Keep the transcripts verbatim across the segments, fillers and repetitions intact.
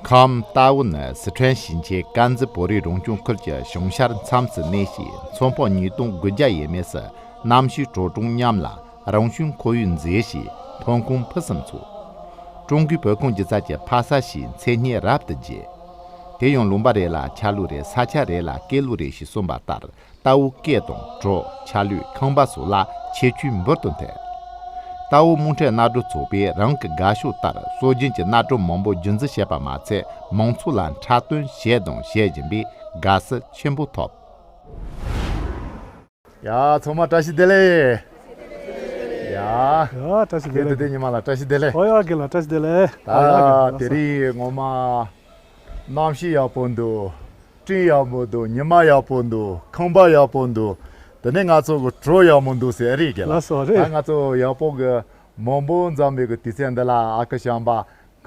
ཁམས་རྟའུ་ནི་སི་ཁྲོན་ཞིང་ཆེན་དཀར་མཛེས་བོད་རིགས་རང་སྐྱོང་ཁུལ་གྱི་གཞུང་ཤར་མཚམས་སུ་གནས་ཤིང་། ཚོང་དཔོན་ཉིས་སྟོང་དགུ་བརྒྱ་ཡས་མས་སུ་གནམ་གཤིས་དྲོ་གྲང་མཉམ་ལ་རང་བྱུང་ཁོར་ཡུག་མཛེས་ཤིང་ཐོན་ཁུངས་ཕུན་སུམ་ཚོགས། ཀྲུང་གོའི་བོད་ཁམས་སྒྱུ་རྩལ་གྱི་ཕ་ས་ཞེས་མཚན་སྙན་རབ་ཏུ་རྒྱས། དེ་ཡང་ལུང་པ་རེ་ལ་ཆ་ལུགས་རེ། ས་ཆ་རེ་ལ་སྐད་ལུགས་རེ་ཞེས་གསུངས་པ་ལྟར། རྟའུ་སྐད་དང་བྲོ། ཆ་ལུགས། ཁང་པ་སོགས་ལ་ཁྱད་ཆོས་འབུར་དུ་ཐོན། རྟའུ་རྨོངས་ཁྲོད་གནའ་བྲོ་ཚོགས་པས་རང་གི་དགའ་ཕྱོགས་ལྟར་སྲོལ་རྒྱུན་གྱི་གནའ་བྲོ་མང་པོ་རྒྱུན་འཛིན་བྱས་པ་མ་ཚད། མང་ཚོགས་ལ་འཁྲབ་སྟོན་བྱས་དང་བྱེད་བཞིན་པས་དགའ་བསུ་ཆེན་པོ་ཐོབ། ཡ། ཚང་མ་བཀྲ་ཤིས་བདེ་ལེགས། ཡ། ཡ། བཀྲ་ཤིས་བདེ་ལེགས། དེ་དེ་ཉི་མ་ལ་བཀྲ་ཤིས་བདེ་ལེགས། ཨོ་ཡ། རྒན་ལགས་བཀྲ་ཤིས་བདེ་ལེགས། ད་ཨ་ཡ། རྒན་ལགས་དེ་རིང་ངོ་མ་གནམ་གཤིས་ཡག་པོ་འདུག་སྤྲིན་ཡག་པོ་འདུག་ཉི་མ་ཡག་པོ་འདུག་ཁང་པ་ཡག་པོ་འདུག་དེ་ནས་ང་ཚོ་གི་བྲོ་ཡག་མོ་འདུག་ཟེར་རེད་གི་ལ། ལགས་སོ་རེད། ད་ང་ཚོ་ཡག་པོ་གི་མང་པོ་འཛོམས་པའི་གི་དུས་ཚོད་འདི་ལ་ཨ་ཁུ་བྱམས་པ་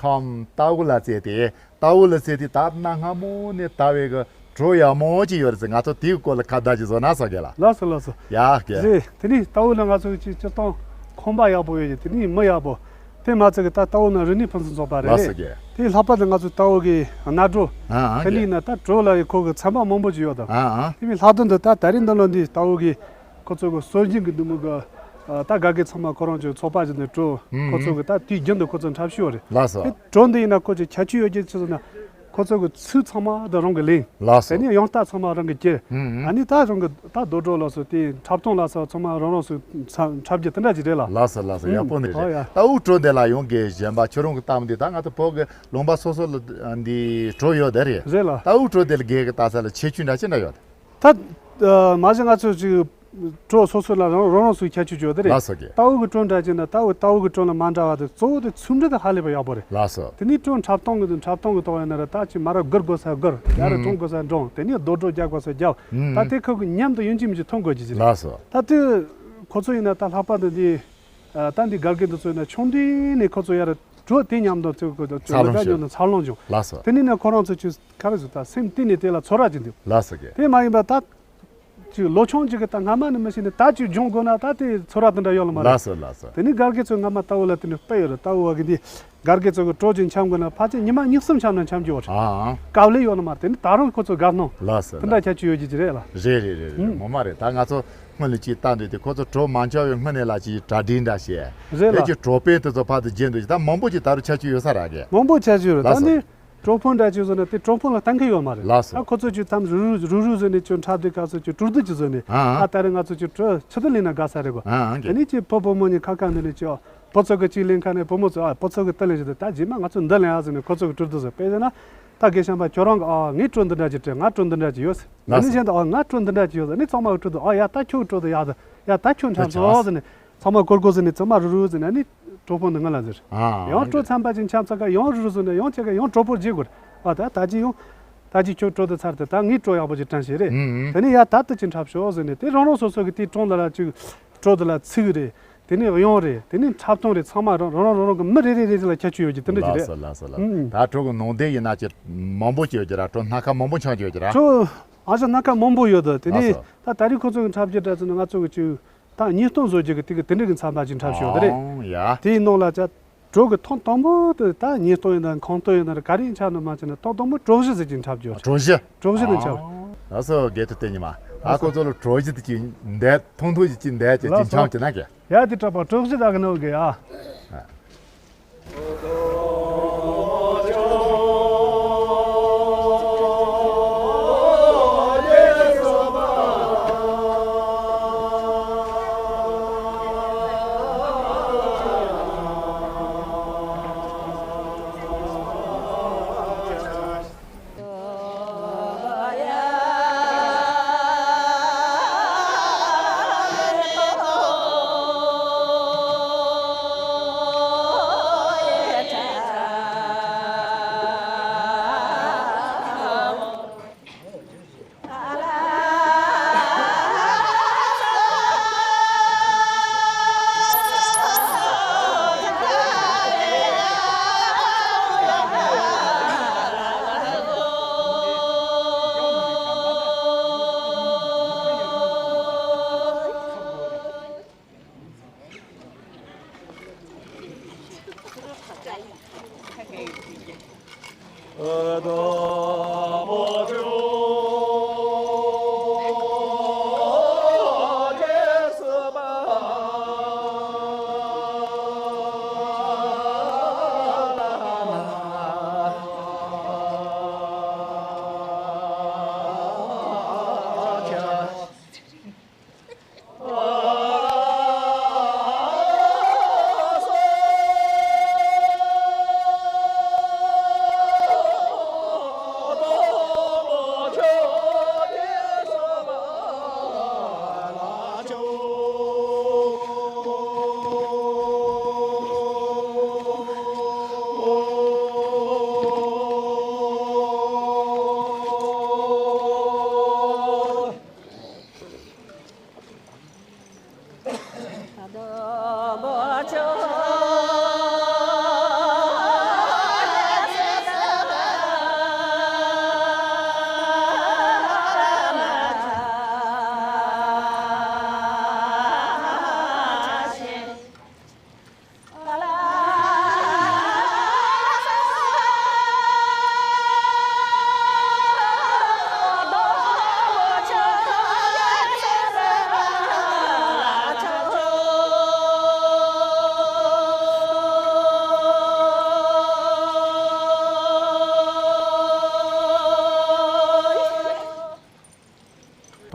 ཁམས་རྟའུ་ལ་བཙལ་ཏེ། རྟའུ་ལ་བཙལ་ཏེ་ད་གནའ་སྔ་མོ་ནས་དར་བའི་གི་བྲོ་ཡག་མོ་ཅིག་ཡོད་རེད་ཟེར། ང་ཚོ་དེའི་སྐོར་ལ་ཁ་བརྡ་ཅིག་བཟོ་ན་བསམ་གི་ལ། ལགས་སོ་ལགས་སོ། ཡ་གི། རེད། དེ་ནས་རྟའུ་ལ་ང་ཚོ་གི་སྤྱིར་བཏང་ཁང་པ་ཡག་པོ་ཡོད་ཀྱི། དེ་ནས་མི་ཡག་པོ། དེ་མ་ཚད་ཀྱི་ད་རྟའུ་ནང་རིག་གནས་ཕུན་སུམ་ཚོགས་པ་རེད། ལགས་སོ་རྒན། དེ་ལྷག་པར་དུ་ང་ཚོ་རྟའུ་གི་གནའ་བྲོ། ཨ་ཨ་དེ་ལས་རྒན། ན་ད་བྲོ་ལ་ཡི་ཁོ་གི་ཚན་པ་མང་པོ་ཅིག་ཡོད་དམ། ཨ་ཨ། དེ་མིན་ལྷག་དོན་དུ་ད་ད་རིང་འདི་ལོ་འདི་རྟའུ་གི་ཁོ་ཚོ་གི་སྲོལ་རྒྱུན་གི་འདི་མོ་གི་ད་ག་གེ་ཚང་མ་ཁོ་རང་ཚོའི་ཚོགས་པ་ཞིག་ནས་བྲོ། ཨུ་ཨུ། ཁོ་ཚོ་གི་ད་དུས་རྒྱུན་དུ་ཁོ་ཚོ་འཁྲབ་ཤོག་རེད། ལགས་སོ། དེ་བྲོ་འདི་ཡིན་ན་ཁོ་ཚོ་ཁྱད་ཆོས་ཡོད་ཀྱི་ཆི་ཟེར་ན། ཁོ་ཚོ་གི་ཚིག་ཚང་མ་ད་རང་གི་ལེན། ལགས་སོ། དེ་ནས་དབྱངས་རྟ་ཚང་མ་རང་གི་ཁྱེར། ཨུ་ཨུ། ཨ་ནི་ད་རང་གི་ད་རྡོ་གྲོགས་ལ་སོགས་དེ་འཁྲབ་སྟོན་ལ་སོགས་ཚང་མ་རང་རང་སོ་འཁྲབ་རྒྱུ་དེ་འདྲ་ཅིག་རེད་ལ། ལགས་སོ་ལགས་སོ། ཨུ། ཡག་པོ་ནི་ཨོ་རེད། ཡ། རྟའུ་བྲོ་འདི་ལ་ཡང་གི་གཞན་པ་ཁྱོད་རང་གི་གཏམ་འདི་ད་ང་ཚོ་བོད་གི་ལུང་པ་སོ་སོ་ལ་འདི་བྲོ་ཡོད་དེ་རེད། རེད་ལ། རྟའུ་བྲོ་འདི་ལ་གི་གི་ལྟ་ས་ལ་ཁྱད་ཆོས་འདྲ་ཅི་འདྲ་ཡོད། ད་མ་གཞི་ང་ཚོ་ཅིག་བྲོ་སོ་སོ་ལ་རང་རང་རང་སོའི་ཁྱད་ཆོས་ཡོད་དེ་རེད། ལགས་སོ་རྒན། རྟའུ་གི་བྲོ་འདྲ་ཅིག་ན་རྟའུ་རྟའུ་གི་བྲོ་ལ་མ་འདྲ་བ་དེ་གཙོ་བོ་དེ་ཚིག་འབྲུ་དེ་ཧ་ལས་པ་ཡག་པོ་རེད། ལགས་སོ། དེ་ནས་བྲོ་འཁྲབ་སྟངས་གི་འཁྲབ་སྟངས་གི་ཐོག་ཡིན་ན་ར་ད་ཅིག་མ་ར་སྒུར་དགོས་ས་སྒུར། ཡ་ར་ཨུམ། གྲོངས་དགོས་ས་གྲོངས། དེ་ནས་རྡོ་གྲོགས་རྒྱག་དགོས་ས་རྒྱག་ཨུམ། ད་དེ་ཁོ་གི་མཉམ་དུ་ཡིན་གཅིག་མིན་གཅིག་ཐོན་དགོས་ཀྱི་ཅིག་རེད། ལགས་སོ། ད་དེ་ཁོ་ཚོ་ཡིན་ན་ད་ལྷག་པར་དུ་འདི་ད་འདི་སྒར་དགེ་འདི་ཚོ་ཡིན་ན་ཆུང་དུས་ནས་ཁོ་ཚོ་ཡ་ར་བྲོ་དེ་མཉམ་དུ་ཚོ་གི་ཚོ་འཚར་ལོངས་ལ་ད་བྱུང་། ཉོ་ན་འཚར་ལོངས་བྱུང་། ལགས་སོ། དེ་ནས་ནས་ཁོ་རང་ཚོ་ཅིག་ག་རེ་ཟེར་ད་སེམས་གཏིང་ནས་དེ་ལ་ཚོར་བ་ཅིག་འདུག་ལགས་སོ་རྒན། དེ་མ་ཡིན་པ་ད། ཅིག་ལོ་ཆུང་ཅིག་གི་ད་སྔ་མ་ནས་མི་ཤེས་ནས་ད་ཅིག་སྦྱོང་དགོས་ན་ད་དེ་ཚོར་བ་དེ་འདྲ་ཡོད་ལ་མ་རེད། ལགས་སོ་ལགས་སོ། དེ་ནི་སྒར་དགེ་ཚོ་སྔ་མ་རྟའུ་ལ་དེ་ནི་དཔེ་ཡོད་རེད། རྟའུ་བ་གི་འདི་སྒར་དགེ་ཚོ་གི་བྲོ་ཅིག་འཆམ་དགོས་ན་ཕལ་ཆེར་ཉི་མ་གཉིས་གསུམ་འཆམ་ན་འཆམ་རྒྱུ་རེད། ཨ་ཨ། དཀའ་ལས་ཡོད་ལ་མ་རེད། དེ་ནི་ད་རུང་ཁོ་ཚོ་དགའ་སྣང་། ལགས་སོ་དེ་འདྲ་ལགས། ཁྱད་ཆོས་ཡོད་ཀྱི་ཅི་རེད་ལ། རེད་རེད་རེད་རེད། ཨུམ། ངོ་མ་རེད། ད་ང་ཚོ་སྔོན་ལ་ཅིག་བལྟ་འདོད་དེ་ཁོ་ཚོ་བྲོ་མ་འཆམ་བའི་སྔོན་ནས་ལ་ཅིག་གྲ་སྒྲིག་འདྲ་བྱས། རེད་ལ། དེ་ཅིག་བྲོ་དཔེ་དེ་ཚོ་ཕར་དུ་བརྗེད་འདུག་ཅིག་ད་མང་པོ་ཅིག་ད་རུང་ཁྱད་ཆོས་ཡོད་ས་རག་གི། མང་པོ་ཁྱད་ཆོས་རེད། ལགས་ད་སོ། ནི། གྲོགས་པོ་འདྲ་ཅིག་བཟོ་ན་དེ་གྲོགས་པོ་ལ་ལྟ་མཁན་ཡོད་མ་རེད། ལགས་སོ། ཨ་ཁོ་ཚོ་ཅིག་ཙམ་རུ་རུ་རུ་རུ་ཟེར་ནས་ཅིག་འཁྲབ་དུས་སྐབས་སུ་ཅིག་གྲུ་བསྡུ་ཅིག་བཟོས་ནས། ཨ་ཨ། ཨ་ད་རེས་ང་ཚོ་ཅིག་གྲུ་ཆུ་ཚོད་ལེན་ན་དགའ་ས་རེད་གོ། ཨ་ཨ། དེ་ནས་ཅིག་བུ་བུ་མོ་གཉིས་ཁ་ཁ་འདི་ནས་ཅིག་བུ་ཚོ་གི་ཅིག་ལེན་ཁ་ནས་བུ་མོ་ཚོ་ཨ་བུ་ཚོ་གི་ལྟ་ལེན་ཞིག་དང་ད་རྗེས་མ་ང་ཚོ་འདི་ལེན་ཨ་ཟེར་ནས་ཁོ་ཚོ་གི་གྲུ་བསྡུ་བཟོས། དཔེ་བྱས་ན་ད་དགེ་བཤམས་པ་ཁྱོད་རང་གི་ཨ་ངའི་གྲུ་འདི་འདྲ་ཅིག་སྤྲད། ང་གྲུ་འདི་འདྲ་ཅིག་ཡོད་ཟེར། དེ་ནས་ལགས་སོ། གཞན་དུ་ཨ་ང་གྲུ་འདི་འདྲ་ཅིག་ཡོད་ཟེར་ནས་ཚང་མ་གི་གྲུ་དུ་ཨ་ཡ་ད་ཁྱོད་གི་གྲུ་དུ་ཡག་དུ་ཡ་ད་ཁྱོད་འཁྲབ་ཆོག་ཟེར་ནས་ཚང་མ་གོར་གོར་ཟེར་ནས་ཚང་མ་རུ་རུ་ཟེར་ནས་ནི། གྲོགས་པོ་འདི་ང་ལ་ཟེར། ཨ། ཡང་གྲོ་ཚན་པ་ཅིག་འཆམ་ཚ་ཀ་ཡང་རུ་རུ་ཟེར་ནས་ཡང་ཁྱེད་ཀ་ཡང་གྲོགས་པོ་བརྗེ་དགོས། ཨ་ད་ད་ཅི་ཡང་། ད་ཅི་ཁྱོད་གྲོ་དུ་ཚར་དུ་ད་ངའི་གྲོ་ཡག་པོ་ཅིག་དྲན་ཤེས་རེད། ཨུ་ཨུ། དེ་ནས་ཡ་ད་དུ་ཅི་འཁྲབ་ཤོག་ཟེར་ནས་དེ་རང་རང་སོ་སོ་གི་དེའི་གྲོང་ལ་ལ་ཅིག་གྲོ་དུ་ལ་ཚིག་རེད། དེ་ནས་གཡང་རེད། དེ་ནས་འཁྲབ་སྟངས་རེད། ཚང་མ་རང་རང་རང་རང་གི་མི་རེ་རེ་རེ་རེ་ལ་ཁྱད་ཆོས་ཡོད་ཀྱི་དེ་འདྲ་ཅིག་རེད། ལགས་སོ་ལགས་སོ་ལགས། ཨུ་ཨུ། ད་གྲོ་གི་ནང་དེ་ཡིན་ན་ཅི་མང་པོ་ཅིག་ཡོད་ཀྱི་ར། གྲོ་སྣ་ཁ་མང་པོ་འཆང་ཀྱི་ཡོད་ཀྱི་ར། གྲོ་ཨ་ཞང་སྣ་ཁ་མང་པོ་ཡོད་དོ། དེ་ལགས་ནས་སོ། ད་ད་རེས་ཁོ་ཚོ་གི་འཁྲབ་རྒྱུ་འདྲ་ཚོ་ནི་ང་ཚོ་གི་ཅིག་ད་ཉིས་སྟོང་བཟོ་རྒྱུ་གི་དེ་གི་དེ་འདྲ་གི་མཚམས་པ་ཅིག་འཁྲབ་ཤོག་དེ་རེད། ཨོ་ཡ། དེའི་ནང་ལ་ཅ་གྲོ་གི་ཐེངས་དང་པོ་དེ་ད་ཉིས་སྟོང་ཡིན་ན་ཁང་སྟོང་ཡིན་ན་ག་རེ་འཁྲབ་ནི་མ་བྱས་ན་ཐེངས་དང་པོ་གྲོ་བཞི་ཟེར་གྱི་འཁྲབ་རྒྱུ། གྲོ་བཞི། གྲོ་བཞི་ནས་འཁྲབ། ཨོ། ལགས་སོ་དགེ་ཐུ་བསྟན་ཉི་མ། ཨ་ཁོ་ཚོ་ལ་གྲོ་བཞི་དེ་ཅིག་འདས་ཐུང་ཐུང་ཅིག་ཅིག་འདས་ཅིག་ཅིག་འཁྲབ་ཅིག་ན་གི། ཡ་དེ་གྲོགས་པོ་གྲོ་བཞི་ད་གི་ནོ་གི་ཡ།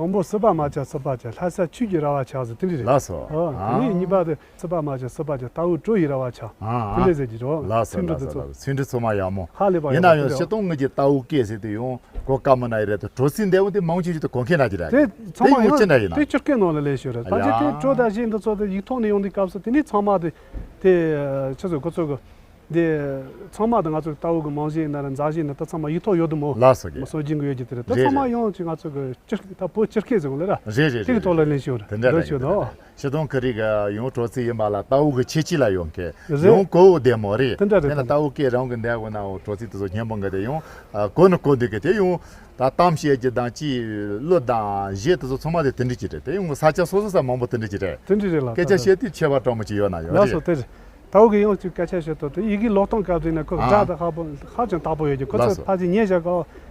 དང་པོ་སྲིད་པ་མ་བྱ་སྲིད་པ་བྱ། ལྷ་ས་ཆོས་ཀྱི་ར་བ་ཆགས་ཟེར་དེ་འདྲ་རེད། ལགས་སོ། ཨོ། ཨ། དེ་ནས་གཉིས་པ་དེ་སྲིད་པ་མ་བྱ་སྲིད་པ་བྱ། རྟ་བོ་བྲོ་ཡི་ར་བ་ཆགས། ཨ། དེ་འདྲ་ཟེར་གྱི་རོ། ལགས་སོ། ཚིག་འབྲུ་ལགས་དེ་སོ། ཚོ། ལགས་སོ། ཚིག་འབྲུ་ཚང་མ་ཡག་མོ། ཧ་ལས་པ་ཡག་པོ་དེ་རེད། ཡིན་ན་ཡང་སྤྱིར་བཏང་ངེད་ཀྱི་རྟ་བོ་སྐད་ཟེར་དེ་ཡང་གོ་སྐབས་མི་ན་ཡི་རེད་དོ། བྲོ་ཚིག་འདས་པོ་དེ་མང་ཆེ་ཞིག་ཏུ་གོ་མཁན་ན་གྱི་རེད། དེ་ཚང་མ་དེ་ཡང་ཡང་ཅི་འདྲ་ཡིན་ན། དེ་སྤྱིར་སྐད་ནང་ལ་ལས་ཤོད་རེད། ད་ཅི་དེ་བྲོ་དང་གཞས་འདི་ཚོ་དེ་ཡིག་ཐོག་ནས་ཡོང་དུས་སྐབས་སུ་དེ་ནས་ཚང་མ་དེ་དེ་ཆི་ཟེར་ཁོ་ཚོ་གི་དེ་ཚང་མ་དང་ང་ཚོའི་རྟ་བོ་གི་མང་གཞས་ཡིན་ན་ར་མཛའ་གཞས་ཡིན་ན་ད་ཚང་མ་ཡིག་ཐོག་ཡོད་དུ་མོ། ལགས་སོ་གི། མ་སོ་སྦྱིན་གི་ཡོད་ཀྱི་དེ་རེད། ད་རེད་ཚང་མ་རེད། ཡོང་ཅིག་ང་ཚོ་གི་སྤྱིར་ད་བོད་སྤྱིར་སྐད་ཟེར་གོ་ལེ་ར། རེད་རེད་ད་རེད་ཆོད་རེད། དོ་ལ་ལེན་ཤོར་དེ་འདྲ་རེད་རེད་ཆོད་དོ། དེ་རེད། སྤྱིར་བཏང་ཁི་རིག་གི་ཡང་བྲོ་ཚིག་ཡིན་པ་ལ་རྟ་བོ་གི་ཁྱད་ཆོས་ལ་ཡོང་གི་རེད། ཡང་གོ་བོ་བདེ་མོ་རེད། དེ་འདྲ་རེད། དེ་ན་རྟ་བོ་སྐད་རང་གི་འདས་གོ་ན་བྲོ་ཚིག་དེ་ཚོ་སྙན་པོ་འགི་དེ་ཡང་གོ་ནི་གོ་འདུག་གི་དེ་ཡང་ད་གཏམ་བཤད་རྒྱུ་དང་ཅིག་གླུ་དང་གཞས་དེ་ཚོ་ཚང་མ་དེ་དེ་འདྲ་ཅིག་རེད། དེ་ཡང་ས་ཆ་སོ་སོ་ས་མང་པོ་དེ་འདྲ་ཅིག་རེད། དེ་འདྲ་རེད་ལ། སྐད་ཆ་བཤད་དུས་ཁྱད་པར་སྤྲོ་མོ་ཅིག་ཡོད་ན་ཡོད་ལགས་རེད། སོ་དེ་རེད། ད་འུ་གི་ཡང་ཅིག་སྐད་ཆ་བཤད་དོ་དེ་ཡི་གེ་ཀློག་སྟངས་སྐབས་དེ་ན་ཁོ་ཨ། སྒྲ་དང་ཧ་པོ་ཧ་ཅང་དག་པོ་ཡོད་ཀྱི། ཁོ་ལགས་ཚོ་སོ། ཕ་ཅིག་ཉེ་ཞག་ག་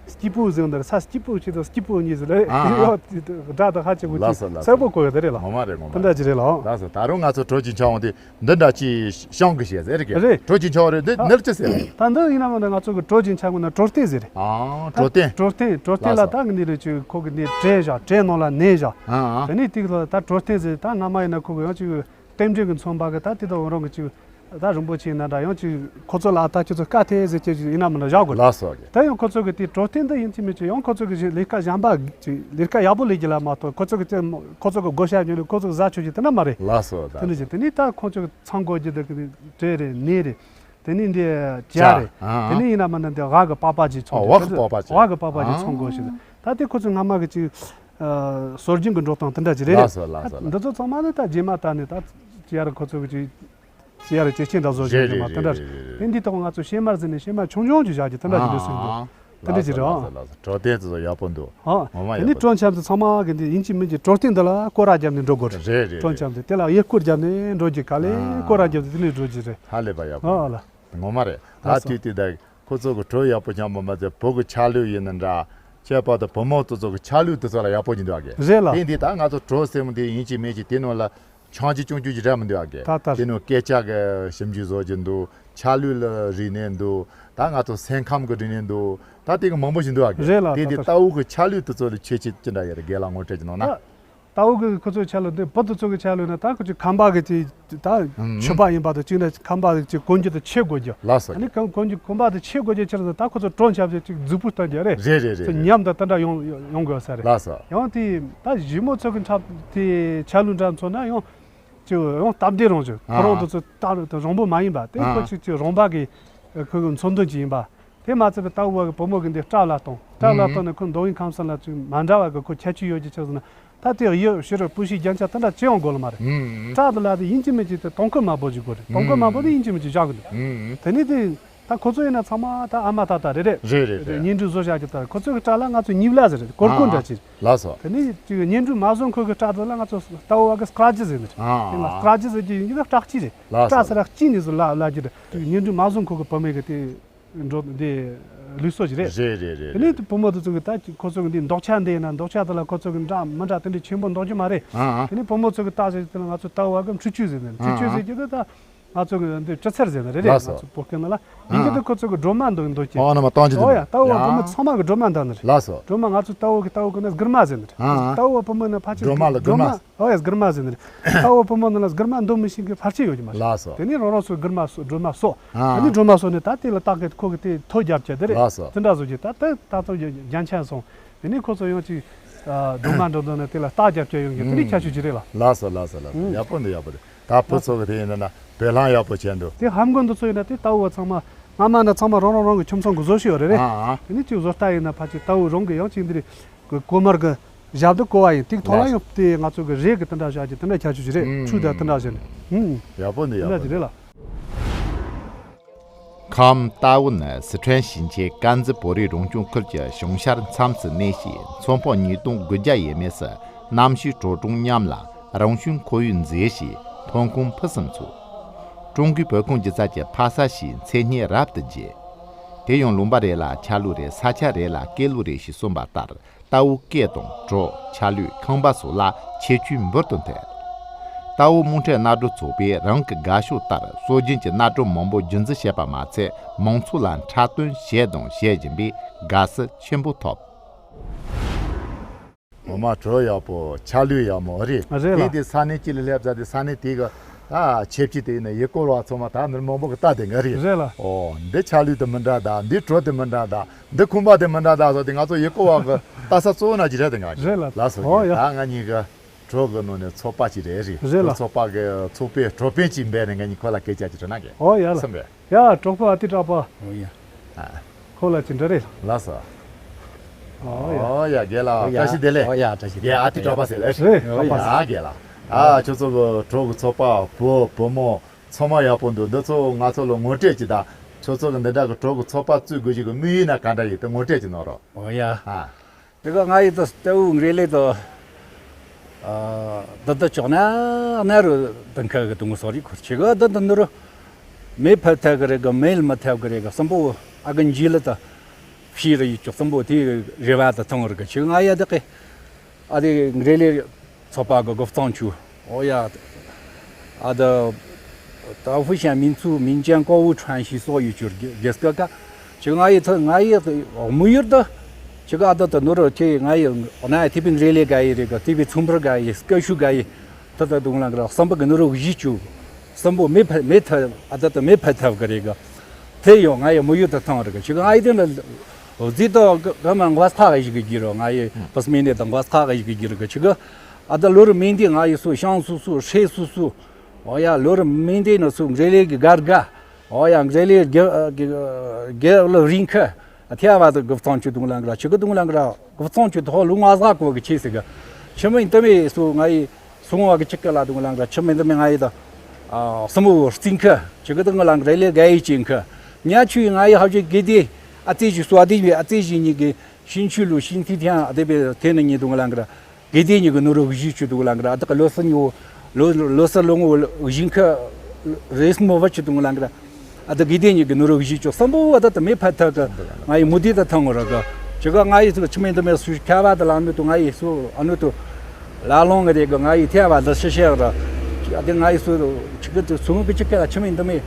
སྐྱིད་པོ་ཟེར་འདིར་ས་སྐྱིད་པོ་ཆེ་དང་སྐྱིད་པོ་གཉིས་ཟེར་ལེ། ཨ་ཨ། ཡོད་དེ་སྒྲ་དང་ཧ་ཅང་པོ་ལགས་ཅིག་སོ་ལགས་གསལ་པོ་སོ། གོ་ཡོད་དེ་རེད་ལ། ངོ་མ་རེད་ངོ་མ་དེ་འདྲ་རེད། ཅིག་རེད་ལ། ལགས་སོ། ད་རུང་ང་ཚོ་བྲོ་གི་འཆར་ཡོང་དེ་འདི་འདྲ་ཅིག་བཤང་གི་བཤད་ཟེར་གི། རེད། བྲོ་གི་འཆར་རེད། འདི་ཨ། ནར་ཅི་ཟེར་རེད། ད་འདི་ཡིན་ན་མ་འདི་ང་ཚོ་གི་བྲོ་གི་འཆར་ངོ་ན་བྲོ་སྟེང་ཟེར་རེད། ཨ། ད་བྲོ་སྟེང་། བྲོ་སྟེང་བྲོ་སྟེང་ལ། ལགས་སོ། ད་གི་ནི་རེད་ཅིག་ཁོ་གི་ནི་བྲེ་བཞག་བྲེ་ནང་ལ་ནས་བཞག་ཨ་ཨ། དེ་ནས་ཏིག་ལ་ད་བྲོ་སྟེང་ཟེར། ད་སྔ་མ་ཡིན་ན་ཁོ་གི་ཡང་ཅིག་རྟེན་འབྲེལ་གྱི་མཚོན་པ་གི་ད་དེ་དང་རང་གི་ཅིག་ད་རིན་པོ་ཆེ་ན་འདྲ་ཡང་ཅིག་ཁོ་ཚོ་ལ་ད་ཁྱེད་ཚོ་དཀའ་ཐལ་ཟེར་ཁྱེད་ཅིག་ཡིན་ན་མིན་ན་བཞག་དགོས། ལགས་སོ་གི། ད་ཡང་ཁོ་ཚོ་གི་དེ་བྲོ་སྟེང་འདི་ཡིན་གཅིག་མིན་གཅིག་ཡང་ཁོ་ཚོ་གི་ལས་ཀ་གཞན་པ་ཅིག་ལས་ཀ་ཡག་པོ་ལས་རྒྱུ་ལ་མ་གཏོགས་ཁོ་ཚོ་གི་དེ་ཁོ་ཚོ་གི་བགོ་བཤའ་ཉོ་ནི་ཁོ་ཚོ་གི་བཟའ་ཆོག་རྒྱུ་དེ་འདྲ་མ་རེད། ལགས་སོ་ད། དེ་འདྲ་ཅིག་དེ་ནས་ད་ཁོང་ཚོ་གི་ཚང་དགོས་རྒྱུ་དེ་གི་བྲེ་རེད། ནས་རེད། དེ་ནས་འདི་ཇ་ཇ་རེད། ཨ་ཨ། དེ་ནས་ཡིན་ན་མིན་ན་འདི་ཝ་གི་པགས་པ་ཅིག་ཚོང་ཨ་རྒྱུ། ཝ་གི་པགས་པ་ཅིག་ཝ་གི་པགས་པ་ཅིག་ཨ་ཚོང་དགོས་ཞེས། ད་དེ་ཁོ་ཚོ་སྔ་མ་གི་ཅིག་ཨ། སྲོལ་རྒྱུན་གྱི་འགྲོ་སྟངས་དེ་འདྲ་ཅིག་རེད། ལགས་སོ་ལགས་སོ་ལགས། འདི་ཚོ་ཚང་མ་ནི་ད་རྗེས་མ་ད་ནི་ད་ཅི་ཡ་ར་ཁོ་ཚོ་གི་ཅིག་ཅི་ཡ་ར་ཅེ་ཆེན་འདྲ་བཟོ་བཞག་རེད་རྒྱུ་མ་རེད་དེ་འདྲ་རེད། རེད་རེད་རེད། དེ་འདི་ཐོག་ང་ཚོ་ཕྱེ་མར་ཟིན་ནས་ཕྱེ་མར་ཆུང་ཆུང་ཅིག་བཞག་རྒྱུ་དེ་འདྲ་ཅིག་ལས་སྲིད་འདུག་དེ་འདྲ་ཅིག་རེད། ཨ། ལགས་སོ་ལགས་སོ། བྲོ་སྟེང་དེ་ཚོ་ཡག་པོ་འདུག་ཨ། ངོ་མ་དེ་ཡག་ནི་པོ་འདུག་བྲོ་འཆམ་དེ་ཚང་མ་གི་འདི་ཡིན་གཅིག་མིན་གཅིག་བྲོ་སྟེང་འདི་ལ་སྐོར་ར་བརྒྱབ་ནས་འགྲོ་དགོས་རེད། རེད་རེད་བྲོ་རེད། འཆམ་དེ་དེ་ལ་གཡས་སྐོར་བརྒྱབ་ནས་འགྲོ་རྒྱུ་ག་ལེ་ཨ་སྐོར་ར་བརྒྱབ་སྟེ་དེ་ནས་འགྲོ་རྒྱུ་རེད། ཧ་ལས་པ་ཡག་པོ་ཨ་འདུག་ལ། ངོ་མ་རེད། ད་ལགས་སོ། དུས་དུས་ད་ཁོ་ཚོ་གི་བྲོ་ཡག་པོ་འཆམ་པ་མ་ཚད་བོད་གི་ཆ་ལུགས་ཡིན་ན་འདྲ། ཁྱད་པར་དུ་བུ་མོ་དེ་ཚོ་གི་ཆ་ལུགས་དེ་ཚོ་ལ་ཡག་པོ་ཡིན་འདུག་ཨ་གི། རེད་ལ། དེ་འདི་ད་ང་ཚོ་བྲོ་ཟེར་མོ་དེ་ཡིན་གཅིག་མིན་གཅིག་དེ་ནང་ལ་ཆང་གཅིག་ཆུང་ཆུང་ཅིག་རག་མི་འདུག་ཨ་གི། ད་ལྟ་དེ་ནང་སྐད་ཆ་གི་ཞིབ་འཇུག་བཟོ་རྒྱུ་འདུག་ཆ་ལུགས་ལ་རིག་གནས་འདུག་ད་ང་ཚོ་སེམས་ཁམས་གི་རིག་གནས་འདུག་ད་དེ་གི་མང་པོ་ཞིག་འདུག་ཨ་གི། རེད་ལ། དེ་ད་འདི་ལྟ་རྟ་བོ་གི་ཆ་ལུགས་དེ་ཚོ་ལ་ཁྱད་ཆོས་ཅི་འདྲ་ཡོད་རེད་རྒན་ལགས་ངོ་སྤྲོད་ཅིག་གནང་ན། ད་རྟ་བོ་གི་ཁོ་ཚོའི་ཆ་ལུགས་འདི་བོད་དེ་ཚོ་གི་ཆ་ལུགས་ན་ད་ཁོ་ཚོ་ཁམས་པ་གི་ཅིག་ད་ཨུམ་ཕྱུ་པ་ཡིན་པ་དང་གཅིག་ན་ཁམས་པ་གི་ཅིག་གོན་རྒྱུ་དེ་ཆེ་དགོས་རྒྱུ། ལགས་སོ། ཨ་ནི་གོན་གོན་རྒྱུ་གོན་པ་དེ་ཆེ་དགོས་རྒྱུ་ཕྱིར་དུ་ད་ཁོ་ཚོ་བྲོ་འཆམ་ཅིག་ཅིག་རྫིག་པོ་སྟོན་རྒྱུ་རེད། རེད་རེད་ཅིག་རེད། ཉམས་དང་དེ་འདྲ་ཡོང་ཡོང་དགོས་ས་རེད། ལགས་སོ། ཡང་དེ་ད་གཞིས་མོ་ཚོ་གི་འཁྲབ་དེ་ཆ་ལུགས་འདྲ་མཚོན་ན་ཡང་ཅིག་ཡང་སྟབས་བདེ་རང་ཅིག་ཁོ་རང་ཨ་དེ་ཚོ་ད་རུང་བཟང་པོ་མ་ཡིན་པ་དེ་ཨ་ཁོ་ཅིག་ཅིག་རང་པ་གི་ཁོ་གི་མཚོན་དོན་ཅིག་ཡིན་པ། དེ་མ་ཚད་པའི་རྟ་བོ་བ་གི་བུ་མོ་གི་འདི་སྐྲ་ལ་གཏོང་། སྐྲ་ལ་གཏོང་ནས་ཁོ་མདོ་དབུས་ཁམས་གསུམ་ལ་ཅིག་མ་འདྲ་བ་གི་ཁོ་ཁྱད་ཆོས་ཡོད་ཀྱི་ཆགས་སོང་ན། ད་དེ་གཡུ་ཕྱི་རུ་སྤུ་ཤི་རྒྱན་ཆ་དེ་འདྲ་ཅི་ཡང་དགོས་ལ་མ་རེད། སྐྲ་དེ་ལ་དེ་ཡིན་གཅིག་མིན་གཅིག་དེ་དོང་ཁུར་དམར་པོ་ཅིག་དགོས་རེད། དོང་ཁུར་དམར་པོ་དེ་ཡིན་གཅིག་མིན་གཅིག་བཞག་གི་འདུག་དེ་ནས་དེ་ད་ཁོ་ཚོ་ཡིན་ན་ཚང་མ་ད་ཨ་མ་ད་ད་རེད་རེད། རེད་རེད་རེད། བརྙན་འཕྲིན་བཟོ་བཞག་གི་ད་ཁོ་ཚོ་གི་སྐྲ་ལ་ང་ཚོ་གཉིས་ལ་ཟེར་རེད་གོར་གོར་འདྲ་ཅིག་ལགས་སོ། དེ་ནས་ཅིག་བརྙན་འཕྲིན་མ་བཟོ་ཁོ་གི་སྐྲ་དེ་ལ་ང་ཚོ་རྟ་བོ་བ་གི་སྐྲ་ལྕེ་ཟེར་ནི་རེད། དེ་ལ་སྐྲ་ལྕེ་ཟེར་གྱི་ཡིན་གྱི་ད་སྐྲ་ལྕེ་རེད། ལགས་སོ། སྐྲ་ཟེར་ར་ལྕེ་ནས་བཟོ་ལ་ལ་གྱི་རེད། བརྙན་འཕྲིན་མ་བཟོ་ཁོ་གི་བུད་མེད་གི་དེ། འགྲོ་འདི་ལུགས་སྲོལ་ཞིག་རེད། རེད་རེད་རེད། དེ་ནས་རེད། དེ་བུ་མོ་དེ་ཚོ་གི་ད་ཁོ་ཚོ་གི་འདི་འདོགས་ཆ་འདི་ཡིན་ན་འདོགས་ཆ་དེ་ལ་ཁོ་ཚོ་གི་འདྲ་མི་འདྲ་དེ་འདྲ་ཆེན་པོ་འདོགས་རྒྱུ་མ་རེད། ཨ་ཨ། དེ་ནས་བུ་མོ་ཚོ་གི་རྟ་ཟེར་དེ་ལ་ང་ཚོ་རྟ་བོ་གི་འཕྲུལ་ཆས་ཟེར་ནས་འཕྲུལ་ཆས་ཨ་ཨ། ཟེར་རྒྱུ་དེ་ད་ང་ཚོ་གི་འདི་གྲི་སར་ཟེར་ནི་རེད། རེད། ལགས་སོ། ང་ཚོ་བོད་སྐད་ནང་ལ་ཡིན་གྱི་ཨ་དེ་ཁོ་ཚོ་གི་སྒྲོལ་མ་འདོགས་འདོགས་ཀྱི། ཨོ་ན་མ་གཏོང་རྒྱུ་ཨོ་ཡ། དེ་རྟ་བོ་ཡ། བུ་མོ་ཚང་མ་གི་སྒྲོལ་མ་འདོགས་ནི་རེད། ལགས་སོ། སྒྲོལ་མ་ང་ཚོ་རྟ་བོ་གི་རྟ་བོ་གི་ནི་སྒུར་མ་ཟེར་ནི་རེད། ཨ་ཨ། རྟ་བོ་བུ་མོ་ནི་ཕལ་ཆེར་སྒྲོལ་མ་ལ་སྒུར་མ། ཨོ་ཡ་སྒུར་མ་ཟེར་ནི་རེད། རྟ་བོ་བུ་མོ་ནི་ལ་སྒུར་མ་འདོགས་མི་ཤེས་མཁན་ཕལ་ཆེར་ཡོད་ཀྱི་མ་རེད། ལགས་སོ། དེ་ནས་རང་རང་ཚོ་སྒུར་མ་གསོ་སྒྲོལ་མ་གསོ། ཨ་དེ་ནས་སྒྲོལ་མ་གསོ་ནས་ད་དེ་ལ་སྟག་གི་ཁོ་གི་དེ་ཐོ་རྒྱབ་བྱས་དེ་རེད། ལགས་སོ། དེ་འདྲ་བཟོ་རྒྱུ་ད་དེ་ད་ཚོ་རྒྱ་ཆ་སོང་། དེ་ནས་ཁོ་ཚོ་ཡང་ཅིག་ཨ་སྒྲོལ་མ་འགྲོ་འདོད་ན་དེ་ལ་སྟག་རྒྱབ་བྱས་ཡོང་རྒྱུ་དེ་ནས་ཁྱད་ཆོས་ཅིག་རེད་ལ། ལགས་སོ་ལགས་སོ་ལགས་སོ། ཨུ། ཡག་པོ་འདུག་ཡག་པོ་འདུག་ད་བུ་ཚོ་གི་དེ་ཡིན་ན་བོད་ལྷམ་ཡག་པོ་བྱས་འདུག་དེ་ཧམ་གོ་འདི་ཚོ་ཡིན་ན་དེ་རྟ་བོ་ཚང་མ་སྔ་མ་ན་ཚང་མ་རང་རང་རང་གི་ཁྱིམ་ཚང་གི་བཟོ་ཤེས་ཡོད་རེད་རེད། ཨ་ཨ། དེ་ནས་ཅིག་བཟོ་ལྟ་ཡིན་ན་ཕལ་ཆེར་རྟ་བོ་རང་གི་ཡང་ཅིག་འདི་རེད། གི་གོ་མར་གི་ཞབས་ཏུ་བཀོལ་བ་ཡིན། དེ་ཐོག་ལ་ཡང་དེ་ང་ཚོ་གི་རས་གི་དེ་འདྲ་བཞག་གི་དེ་འདྲ་ཁྱད་ཆོས་ཅིག་རེད། ཨུམ། ཆུ་དང་དེ་འདྲ་བཞག་ནས། ཨུམ། ཡག་པོ་འདུག་དེ་འདྲ་ཡག་པོ་ཅིག་རེད་འདུག་ལ། ཁམས་རྟ་བོ་ནི་སི་ཁྲོན་ཞིང་ཆེན་དཀར་མཛེས་བོད་རིགས་རང་སྐྱོང་ཁུལ་གྱི་གཞུང་ཤར་མཚམས་སུ་གནས་ཤིང་། ཚོན་པ་ཉིས་སྟོང་དགུ་བརྒྱ་ཡས་མས་སུ་གནམ་གཤིས་དྲོ་གྲང་མཉམ་ལ་རང་བྱུང་ཁོར་ཡུག་མཛེས་ཤིང་ཐོན་ཁུངས་ཕུན་སུམ་ཚོགས། ཀྲུང་གོའི་བོད་ཁམས་སྒྱུ་རྩལ་གྱི་ཕ་ས་ཞེས་མཚན་སྙན་རབ་ཏུ་རྒྱས། དེ་ཡང་ལུང་པ་རེ་ལ་ཆ་ལུགས་རེ། ས་ཆ་རེ་ལ་སྐད་ལུགས་རེ་ཞེས་གསུངས་པ་ལྟར། རྟ་བོ་སྐད་དང་བྲོ། ཆ་ལུགས་ཁང་པ་སོགས་ལ་ཁྱད་ཆོས་འབུར་དུ་ཐོན། རྟ་བོ་རྨོངས་ཁྲོད་གནའ་བྲོ་ཚོགས་པས་རང་གི་དགའ་ཕྱོགས་ལྟར་སྲོལ་རྒྱུན་གྱི་གནའ་བྲོ་མང་པོ་རྒྱུན་འཛིན་བྱས་པ་མ་ཚད། མང་ཚོགས་ལ་འཁྲབ་སྟོན་བྱས་དང་བྱེད་བཞིན་པས་དགའ་བསུ་ཆེན་པོ་ཐོབ། འོ་མ་བྲོ་ཡག་པོ་ཆ་ལུགས་ཡག་མོ་རེད། རེད་ལ། དེ་དེ་ས་གནས་གཅིག་ལ་སླེབས་ཚར་དེ་ས་གནས་དེ་གི་ད་ཆེབ་ཀྱི་དེ་ནས་ཡུལ་སྐོར་བ་ཚང་མ་ད་ནི་མང་པོ་གི་ལྟ་དེ་འགའ་རེད། རེད་ལ། ཨོ་འདི་ཆ་ལུགས་དེ་མི་འདྲ་ད། འདི་བྲོ་དེ་མི་འདྲ་ད། འདི་ཁང་པ་དེ་མི་འདྲ་ད་སོགས་དེ་ང་ཚོ་ཡུལ་སྐོར་བ་གི་ལྟ་ས་གཙོ་བོ་ན་ཅི་རེད་དེ་ང་ཅི་རེད་ལ། ལགས་སོ། ཨོ་ཡ། ད་ང་གཉིས་ཀ་བྲོ་གི་ནང་ནས་ཚོགས་པ་ཅིག་རེད་རེད། རེད་ལ། ཚོགས་པ་གི་ཚོགས་པའི་བྲོ་དཔོན་ཅིག་འབད་ནས་ང་གཉིས་ཁོ་ལ་སྐད་ཆ་ཅིག་དྲིས་ན་གི། ཨོ་ཡ་ལ། སེམས་པས། ཡ་གྲོགས་པོ་ཨ་ཏི་གྲགས་པ། ཨོ་ཡ། ཨ། ཁོ་ལ་ཅི་འདྲ་རེད། ལགས་སོ། ཨོ་ཡ། ཨོ་ཡ་རྒན་ལགས་ཨོ་ཡ། བཀྲ་ཤིས་བདེ་ལེགས། ཨོ་ཡ་བཀྲ་ཤིས་བདེ་ལེགས། རྒན་ཨ་ཏི་གྲགས་པ་ཟེར་ལེ། རེད་གྲགས་པ་ཟེར། ཨ་རྒན་ལགས། ཨ་ཁྱོད་ཚོ་གི་བྲོ་གི་ཚོགས་པ་བུ་བུ་མོ་ཚང་མ་ཡག་པོ་འདུག་འདི་ཚོ་ང་ཚོ་ལ་ངོ་སྤྲོད་ཅིག་དང་། ཁྱོད་ཚོ་གི་འདི་འདྲ་གི་བྲོ་གི་ཚོགས་པ་བཙུགས་དགོས་ཀྱི་གི་དམིགས་ཡུལ་ན་ག་འདྲ་ཡིན་དེ་ངོ་སྤྲོད་ཅིག་གནང་རོགས། ཨོ་ཡ། ཨ། དེ་ག་ང་ཡི་ད་ལྟ་བུ་འགྲེལ་ལས་དང་། ཨ། ད་ལྟ་ཅོག་ན་གནའ་རུ་དུང་ཁ་གི་དུང་སོ་རི་ཁུར་ཆེ་གི་ད་ད་ནུ་རུ་མེ་ཕ་ཐག་གི་རེ་གི་མེ་ལ་མ་ཐག་གི་རེ་གི་སམ་པོ་ཨ་གི་འཇི་ལ་ད་ཕྱི་རུ་ཡི་ཅོག་སམ་པོ་དེ་རེ་བ་ད་ཐང་རི་གི་ཆེ་གི་ང་ཡ་ད་གི་ཨ་དེ་འགྲེལ་ལས། ཚོགས་པ་གི་གོ་གཙང་ཆུ། ཨོ་ཡ། ཨ་ད། ད་ཧྥུ་ཤན་民族民间歌舞传习所有ཅུར་རྒྱལ་སྐད་ཀ་ཅིག་ང་ཡི་ཐ་ང་ཡི་དམིགས་ཡུལ་ད། ཅིག་ཨ་ད་ད་ནོར་ཁྱེད་ང་ཡི་ཨོ་ན་ཐི་པིན་རེ་ལེ་ག་ཡི་རེ་ག་ཐི་པི་ཚུམ་པར་ག་ཡི་སྐད་ཤུ་ག་ཡི་ད་ད་དུང་ལང་ག་ར་བསམ་པ་གི་ནོར་གཞི་ཅུ། བསམ་པོ་མེ་ཕ་མེ་ཐ་ཨ་ད་ད་མེ་ཕ་ཐབ་ག་རེ་ག་དེ་ཡོང་ང་ཡི་དམིགས་ཡུལ་ད་ཐང་རེ་ག་ཅིག་ང་ཡི་དེ་ན་ཟི་ད་ག་མ་འགོ་ཚ་ག་ཞིག་གི་གི་རོ་ང་ཡི་ཕ་སྨན་ནེ་ད་འགོ་ཚ་ག་ཞིག་གི་གི་རེ་ག་ཅིག་ཨ་ད་ལོ་རུ་མིན་དེ་ང་ཡི་སུ་ཤང་སུ་སུ་ཧྲེ་སུ་སུ། ཨོ་ཡ་ལོ་རུ་མིན་དེ་ནི་སུ་འགྲེ་ལེ་གི་གར་ག་ཨོ་ཡ་འགྲེ་ལེ་གི་གི་གི་ལོ་རིང་ཁ་ཐེ་བ་དུ་གི་བཙོང་ཆུ་དུང་ལང་གི་ར་ཆུ་གི་དུང་ལང་གི་ར་གི་བཙོང་ཆུ་ཐོག་ལུ་ང་ཟ་གོ་གི་ཆེ་སི་གི་ཆུ་མིན་དུ་མེ་སུ་ང་ཡི་སུ་ང་གི་ཆི་ཀ་ལ་དུང་ལང་གི་ར་ཆུ་མིན་དུ་མེ་ང་ཡི་ད་སུ་མུ་རྩིང་ཁ་ཆུ་གི་དུང་ལང་གི་ར་ལེ་ག་ཡི་ཅིང་ཁ་ཉ་ཆུ་ཡི་ང་ཡི་ཧ་ཅི་གི་དེ་ཨ་ཙི་ཞིག་སུ་ཨ་དེ་བི་ཨ་ཙི་ཞིག་ཉི་གི་ཤིན་ཆུ་ལུ་ཤིན་ཐི་ཐེང་ཨ་དེ་བི་དེ་ནི་ཉི་དུང་ལང་གི་ར། དགེ་ལྡན་གཉིས་ཀྱི་ནོར་བུ་གཞི་བཅུ་དུག་ལང་གི་ར་ཨ་ད་ཀ་ལོ་སི་ཉི་བོ་ལོ་ལོ་སི་ལོ་ངོ་བོ་གཞི་ཁ་རེས་མོ་བ་བཅུ་དུག་ལང་གི་ར་ཨ་ད་དགེ་ལྡན་གཉིས་ཀྱི་ནོར་བུ་གཞི་བཅུ་སམ་བོ་བ་ད་ད་མེ་ཕ་ཐ་ཀ་ང་ཡི་མུ་དི་ད་ཐང་ངོ་ར་ཀ་ཅི་ཀ་ང་ཡི་ཚུགས་ཆི་མེ་འདི་མེ་སུ་ཁ་བ་ད་ལང་ནུ་དུ་ང་ཡི་སུ་ཨ་ནུ་དུ་ལ་ལོང་གི་རེ་ཀ་ང་ཡི་ཐེ་བ་ད་ཤེ་ཤེ་ར་ཨ་ད་ང་ཡི་སུ་ཆི་ཀ་དུ་སུ་ངུ་ཀ་ཅི་ཀ་ཆི་མེ་འདི་མེ་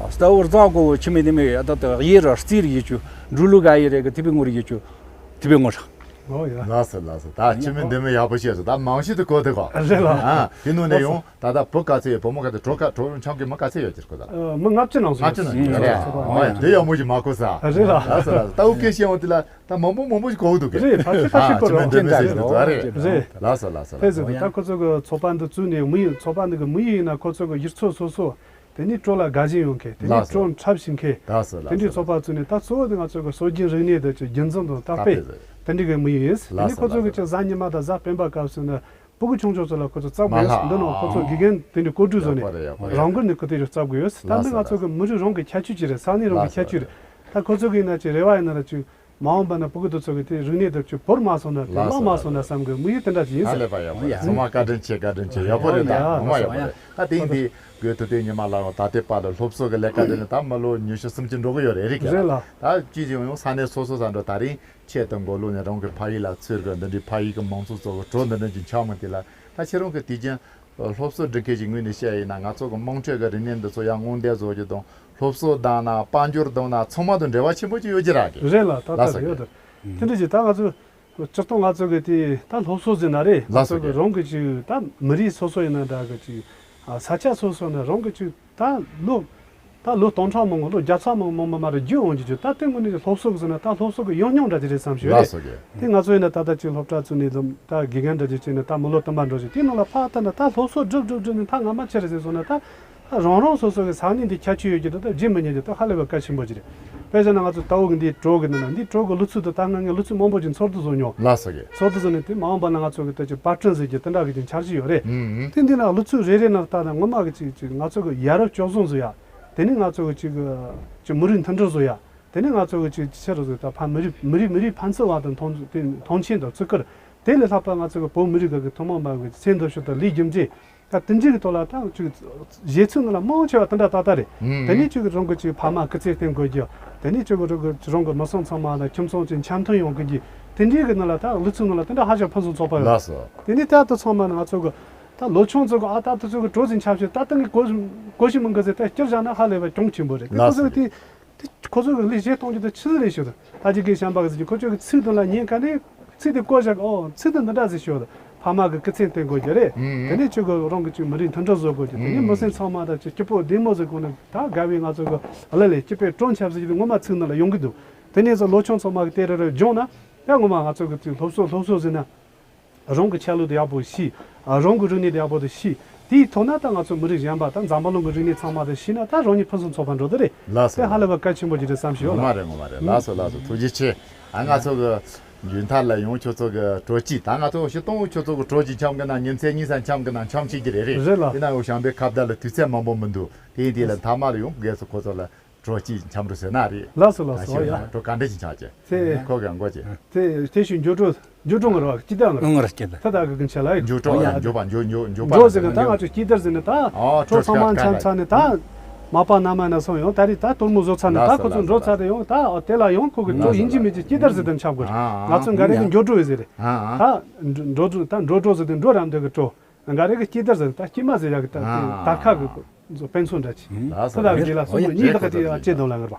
སྟ་བོར་ཛང་གོ་ཆི་མེ་འདི་མེ་ཨ་ད་ད་ཡི་ར་རྩིར་ཡི་ཆུ་འབྲུ་ལུ་ག་ཡི་རེ་ཀ་ཐི་བི་ངུར་ཡི་ཆུ་ཐི་བི་ངུར། ཨོ་ཡ། ལགས་སོ་ལགས་སོ། ད་ཁྱིམ་མི་འདི་མི་ཡག་པོ་བཤད་སོང་། ད་མང་ཤོས་དུ་གོ་ཐུབ་གོ་རེད་ལ། ཨ་དེ་ནང་ནས་ཡང་ད་ལྟ་བུ་ག་ཚད་ཡོད། བུ་མོ་ག་ཚད། གྲོགས་ག་གྲོགས་ཆང་གི་མི་ག་ཚད་ཡོད་ཀྱི་གོ་ད། ཨ་མི་ལྔ་བཅུ་ནང་ཚོད་ལྔ་བཅུ་ནང་ཚོད་རེད། ཨོ་ཡ། དེ་ཡག་མོ་ཞིག་མ་གོ་ས། རེད་ལ། ལགས་སོ་ལགས་སོ། ད་འུ་སྐད་བཤད་འོང་དེ་ལ་ད་མང་པོ་མང་པོ་ཞིག་གོ་འདུག་གི། རེད། ཕལ་ཆེར་ཕལ་ཆེར་གོ་རེད། རེད། ལགས་སོ་ལགས་སོ་ལགས་སོ། ཕལ་ཆེར་ད་ཁོ་ཚོ་གི་ཚོགས་པ་འདི་བཙུགས་ནས་མི་ཡིན་ཚོགས་པ་འདི་གི་མི་ཡིན་ན་ཁོ་ཚོ་གི་ཡུལ་ཚོ་སོ་སོ། དེ་ནས་བྲོ་ལ་དགའ་ཞེན་ཡོད་མཁན། དེ་ནས་ལགས་སོ། བྲོ་འཁྲབ་ཤེས་མཁན། ལགས་སོ་ལགས་སོ། དེ་འདྲའི་ཚོགས་པ་བཙུགས་ནས་ད་གཙོ་བོ་དེ་ང་ཚོ་གི་སྲོལ་རྒྱུན་རིག་གནས་དེ་ཚོ་རྒྱུན་འཛིན་དང་དར་སྤེལ་དར་སྤེལ་དེ་འདྲའི་གི་དམིགས་ཡུལ་ཡིན། དེ་ནས་ལགས་སོ་ཁོ་ཚོ་གི་ལགས་སོ། ཅིག་གཟའ་ཉི་མ་དང་གཟའ་སྤེན་པ་སྐབས་སུ་ནི་ཕྲུ་གུ་ཆུང་ཆུང་ཚོ་ལ་ཁོ་ཚོ་བཙབ་དགོས་ཡོད། མ་ལྷག་འདི་ནང་ཁོ་ཚོ་དགེ་རྒན་དེ་འདྲའི་གོ་སྒྲིག་བཟོ་ནས་ཡག་པོ་རེད་ཡག་པོ་རེད། རང་འགུལ་ནས་ཁོ་དེ་རུ་བཙབ་དགོས་ཡོད། ད་ལགས་འདི་སོ་ང་ཚོ་གི་མི་རིགས་རང་གི་ཁྱད་ཆོས་ཅིག་རེད། ས་གནས་རང་གི་ལགས་སོ་ཁྱད་ཆོས་རེད། ད་ཁོ་ཚོ་གི་ཡིན་ན་ཅིག་རེ་བ་ཡིན་ན་ར་ཅིག་མ་འོངས་པ་ན་ཕྲུ་གུ་དེ་ཚོ་གི་དེ་རིག་གནས་དེ་ཚོ་བོར་མ་སོང་ན་དེ་ལགས་སོ་མང་མ་ལགས་སོང་ན་བསམ་གི་དམིགས་ཡུལ་དེ་འདྲ་ཞིག་ཡིན་ཧ་ཟེར། ལས་པ་ཡག་པོ་རེད། ཚང་མ་བཀའ་དྲིན་ཆེ། བཀའ་དྲིན་ཆེ། ཡག་པོ་རེད། ད་ཡག་པོ་ངོ་མ་ཡག་པོ་རེད། ད་དེང་འདི་དགོས་ཐུག་དེ་ཉི་མ་ལགས་ད་ལྟའི་བར་ལ་སློབ་གསོ་གི་ལས་ཀ་དེ་ནི་ད་མི་ལོ་ཉི་ཤུ་སུམ་ཅུ་འགྲོ་གི་ཡོད་རེད། རེད་ཀྱ་རེད་ལ། ད་ཅི་ཅི་ཡོང་ཡོང་ས་གནས་སོ་སོ་ས་འགྲོ་ད་རིང་ཆེད་དུ་མགོ་ལོག་ནས་རང་གི་ཕ་ཡུལ་ལ་ཚུར་གི་འདི་འདྲའི་ཕ་ཡུལ་གི་མང་ཚོགས་ཚོ་གི་གྲོགས་འདི་འདྲ་ཅིག་འཆམ་གི་དེ་ལ་ད་ཁྱེད་རང་གི་དུས་རྒྱུན་སློབ་གསོ་སྒྲུབ་མཁན་ཞིག་ངོས་ནས་བཤད་ཡིན་ན་ང་ཚོ་གི་དམངས་ཁྲོད་ཀྱི་རིག་གནས་འདི་ཚོ་ཡང་དངོས་འབྲེལ་བཟོ་རྒྱུ་དང་སློབ་གསོ་དང་ན་དཔལ་འབྱོར་དང་ན་ཚང་མ་དང་འབྲེལ་བ་ཆེན་པོ་ཅིག་ཡོད་ཀྱི་ར་གི། རེད་ལ་ད་ལགས་སོ་ལྟར་ཡོད་དོ། དེ་འདྲ་ཅིག་ད་ང་ཚོ་སྤྱིར་བཏང་ང་ཚོ་གི་དེ་ད་སློབ་གསོ་ཟེར་ན་རེད། ང་ལགས་སོ་ཚོ་གི་གི། རང་གི་ཅིག་ད་མི་རིགས་སོ་སོ་ཡིན་ན་འདྲ་གི་ཅིག་ས་ཆ་སོ་སོ་ན་རང་གི་ཅིག་ད་ལོ་ད་ལོ་སྟོང་ཕྲག་མང་པོ་ལོ་བརྒྱ་ཕྲག་མང་པོ་མང་པོ་མ་རེད་རྒྱུན་འོང་གི་ཅིག་ད་དེ་དངོས་གནས་ཀྱི་སློབ་གསོ་གི་ཟེར་ན་ད་སློབ་གསོ་གི་ཡང་སྙིང་འདྲ་ཅིག་རེད་བསམ་ཞིག་ཡོད་རེད། ལགས་སོ་གི། དེ་ང་ཚོ་ཡིན་ན་ད་ལྟ་ཅིག་སློབ་གྲྭ་བཙུགས་ནས་ལམ་ད་དགེ་རྒན་འདྲ་ཅིག་བྱས་ནས་ད་མི་ལོ་བསྟན་པ་འགྲོ་ཅིག་དེ་ནང་ལ་ཕར་ལྟ་ན་ད་སློབ་གསོ་སྒྲུབ་སྒྲུབ་སྒྲུབ་ནས་ད་སྔ་མ་ཆེ་རེད་ཟེར་སོང་ན་ད་རང་རང་སོ་སོ་གི་ས་གནས་འདི་ཁྱད་ཆོས་ཡོད་ཀྱི་འདུག་ད་བརྗེད་མི་ཉན་གྱི་ད་ཧ་ལས་པ་གལ་ཆེན་པོ་ཅིག་རེད། དཔེ་བཞག་ན་ང་ཚོ་ད་འོག་གི་འདིའི་གྲོགས་གི་ནང་ན་འདིའི་གྲོགས་གི་ལུས་ཚུལ་དུ་ད་ང་ངས་ལུས་ཚུལ་མང་པོ་ཅིག་འཚོལ་བསྡུ་བཟོ་མྱོང་། ལགས་སོ་གི། འཚོལ་བསྡུ་བཟོ་ནས་དེ་མ་འོངས་པ་ན་ང་ཚོ་གི་ད་ཅིག་པར་སྐྲུན་ཟེར་གྱི་དེ་འདྲ་གི་ཅིག་འཆར་གཞི་ཡོད་རེད། ཨུམ་ཨུམ། དེ་འདི་ན་ལུས་ཚུལ་རེ་རེ་ན་ད་ད་ངོ་མ་གི་ཅིག་ཅིག་ང་ཚོ་གི་ཡ་རབས་སྤྱོད་བཟང་བཟོ་ཡ། དེ་ནས་ང་ཚོ་གི་ཅིག་ཅིག་མི་རིགས་མཐུན་སྒྲིལ་བཟོ་ཡ། དེ་ནས་ང་ཚོ་གི་ཅིག་ཅིག་ཆེ་རུ་བཟོ་ཡ་ད་ཕ་མི་རིགས་མི་རིགས་མི་རིགས་ཕན་ཚུན་བར་དུ་མཐོང་དེ་མཐོང་ཆེན་དང་བརྩི་བཀུར། དེ་ལས་ལྷག་པ་ང་ཚོ་གི་བོད་མི་རིགས་གི་ཐུན་མོང་མ་གི་ཚེ་འདི་ཕྱོགས་དང་ལས་རྒྱུ་འབྲས། ད་དེ་འདྲའི་གི་ཐོག་ལ་ད་ཅིག་བཞེད་ཚུལ་ནི་ལ་མང་ཆེ་བ་དེ་འདྲ་ཏག་ཏག་རེད། ཨུམ། དེ་ནས་ཅིག་རང་གི་ཅིག་ཕ་མ་སྐུ་ཚེ་བརྟན་དགོས་རྒྱུ། དེ་ནས་ཅིག་རང་གི་རང་གི་མི་སེར་ཚང་མ་དང་ཁྱིམ་ཚང་ཅིག་འཆམ་མཐུན་ཡོང་གི་རྒྱུ། དེ་འདྲའི་གི་ནི་ལ་ད་ལུས་ཚུལ་ནི་ལ་དེ་འདྲ་ཧ་ཅང་ཕུན་སུམ་ཚོགས་པ་ཡོད། ལགས་སོ། དེ་ནས་ད་ལྟ་ཚང་མ་ནི་ང་ཚོ་གི་ད་ལོ་ཆུང་ཚོ་གི་ཨ་ད་ལྟ་ཚོ་གི་གྲོགས་ཟིན་ཆབ་ཤེས་ད་ལྟ་ངས་གོ་གོ་ཤི་མི་འགི་ཟེར་ད་སྐྱུར་བཞག་ན་ཧ་ལས་པ་གྱོང་ཆེན་པོ་རེད། དེ་ལགས་སོ། ཁོ་ཚོ་གི་དེ། དེ་ཁོ་ཚོ་གི་ལས་བྱེད་གཏོང་རྒྱུ་དེ་ཆི་ཟིག་རེད་ཞུ་དང་། ད་ཅི་གི་བྱམས་པ་གི་ཟེར་གྱི་ཁོ་ཚོ་གི་ཚིག་དེ་ལ་ཉན་ག་ནས་ཚིག་དེ་བཀོད་བཞག་གི་ཨོ་ཚིག་དེ་འདི་འདྲ་ཟིག་ཞུ་དང་། ཕ་མ་གི་སྐུ་ཚེ་བརྟན་དགོས་རྒྱུ་རེད། ཨུམ། དེ་ནས་ཁྱོད་གི་རང་གི་ཅིག་མི་རིགས་མཐུན་སྒྲིལ་བཟོ་དགོས་རྒྱུ། དེ་ནས་ཨུམ། མི་སེར་ཚང་མ་དང་ཅིག་སྐྱིད་པོ་བདེ་མོ་ཟིག་གོང་ནས་ད་དགའ་བའི་ང་ཚོ་གི་ཨ་ལ་ལས་སྐྱིད་པའི་གྲོང་ཁྱེར་ཟིག་ངོ་མ་ཚིག་ནང་ལ་ཡོང་གི་འདུག་དེ་ནས་ཚོ་ལོ་ཆུང་ཚང་མ་གི་དེ་རེ་རེ་སྦྱོང་ན་ཡང་ངོ་མ་ང་ཚོ་གི་ཅིག་སློབ་གསོ་སློབ་གསོ་ཟེར་ན། རང་གི་ཆ་ལུགས་དེ་ཡག་པོ་ཤེས། རང་གི་རིག་གནས་དེ་ཡག་པོ་དེ་ཤེས། དེའི་ཐོག་ན་ད་ང་ཚོ་མི་རིགས་གཞན་པ་ད་འཛམ་བུ་གླིང་གི་རིག་གནས་ཚང་མ་དེ་ཤེས་ན་ད་རང་ཉིད་ཕུན་སུམ་ཚོགས་པ་འགྲོ་དེ་རེད། ལགས་སོ། དེ་ཧ་ལས་པ་གལ་ཆེན་པོ་ཅིག་རེད་བསམ་ཞིག་ཡོད་ལ། ངོ་མ་རེད། ངོ་མ་རེད། ལགས་སོ། ལགས་སོ། ཐུགས་རྗེ་ཆེ། ཨ་ང་ཚོ་གི་མཇུག་མཐར་ལ་ཡང་ཁྱོད་ཚོ་གི་གྲོགས་གཅིག་ད་ང་ཚོ་ཤི་སྟོང་ཁྱོད་ཚོ་གི་གྲོགས་གཅིག་འཆམ་གི་ན་ཉིན་མཚན་གཉིས་སམ་འཆམ་གི་ན་འཆམ་ཤེས་ཀྱི་རེད། རེད། རེད་ལ། དེ་ན་ཡང་བྱམས་པའི་ཁ་བརྡ་ལ་དུས་ཚོད་མང་པོ་མི་འདུག་དེ་ཡིན་དེ་ལ་མཐའ་མ་ལ་ཡང་རྒན་ཚོ་ཁོ་ཚོ་ལ། གྲོགས་གཅིག་འཆམ་རུ་ཟེར་ན་རེད། ལགས་སོ་ལགས་སོ། ཨ་ཡ། གྲོགས་ག་འདྲ་ཅིག་འཆམ་ཅེ། དེ། ཁོ་ག་འགོ་ཅེ། དེ་དེ་ཞུ་འགྱུར་འགྲོ་འགྱུར་འགྲོ་ང་ར་སྐྱིད་ད་ང་ར། ང་ར་སྐྱིད་ད། ད་ད་གི་གི་འཆལ་ལ་ཡིན། འགྱུར་འགྲོ་ཡ་འགྱུར་པ་འགྱུར་འགྱུར་འགྱུར་པ་འགྲོ་ཟེར་གི་ད་ང་ཚོ་སྐྱིད་དར་ཟེར་ནི་ད། ཨོ་གྲོགས་ཚང་མ་འཆམ་ཚང་ནི་ད། མ་པ་ན་མ་ན་སོང་ཡོང་ད་རི་ད་སྟོར་མོ་བཟོ་ཚར་ནི་ད་ཁོ་ཚོ་འགྲོ་ཚར་དེ་ཡོང་ད་ཨོ་དེ་ལ་ཡོང་ཁོ་གི་འགྲོ་ཡིན་གཅིག་མིན་གཅིག་སྐྱིད་དར་ཟེར་དེ་འཆམ་དགོས། ང་ཚོ་འགའ་རེ་གི་འགྱུར་འགྲོ་ཡོད་ཟེར་རེད། ད་འགྲོ་འགྲོ་ད་འགྲོ་འགྲོ་ཟེར་དེ་འགྲོ་རམ་དེ་གི་འགྲོ། འགའ་རེ་གི་སྐྱིད་དར་ཟེར་ད་སྐྱིད་མ་ཟེར་ཡ་གི་ད་དེ་དར་ཁ་གི་ཚོ་དཔེ་མཚོན་འདྲ་ཅིག་ལགས་སོ། ད་ལྟ་གི་ལ་སོ་མ་གཉིས་ལ་ཁ་དེ་ཡ་ཅེ་དོ་ལ་ངར་བ།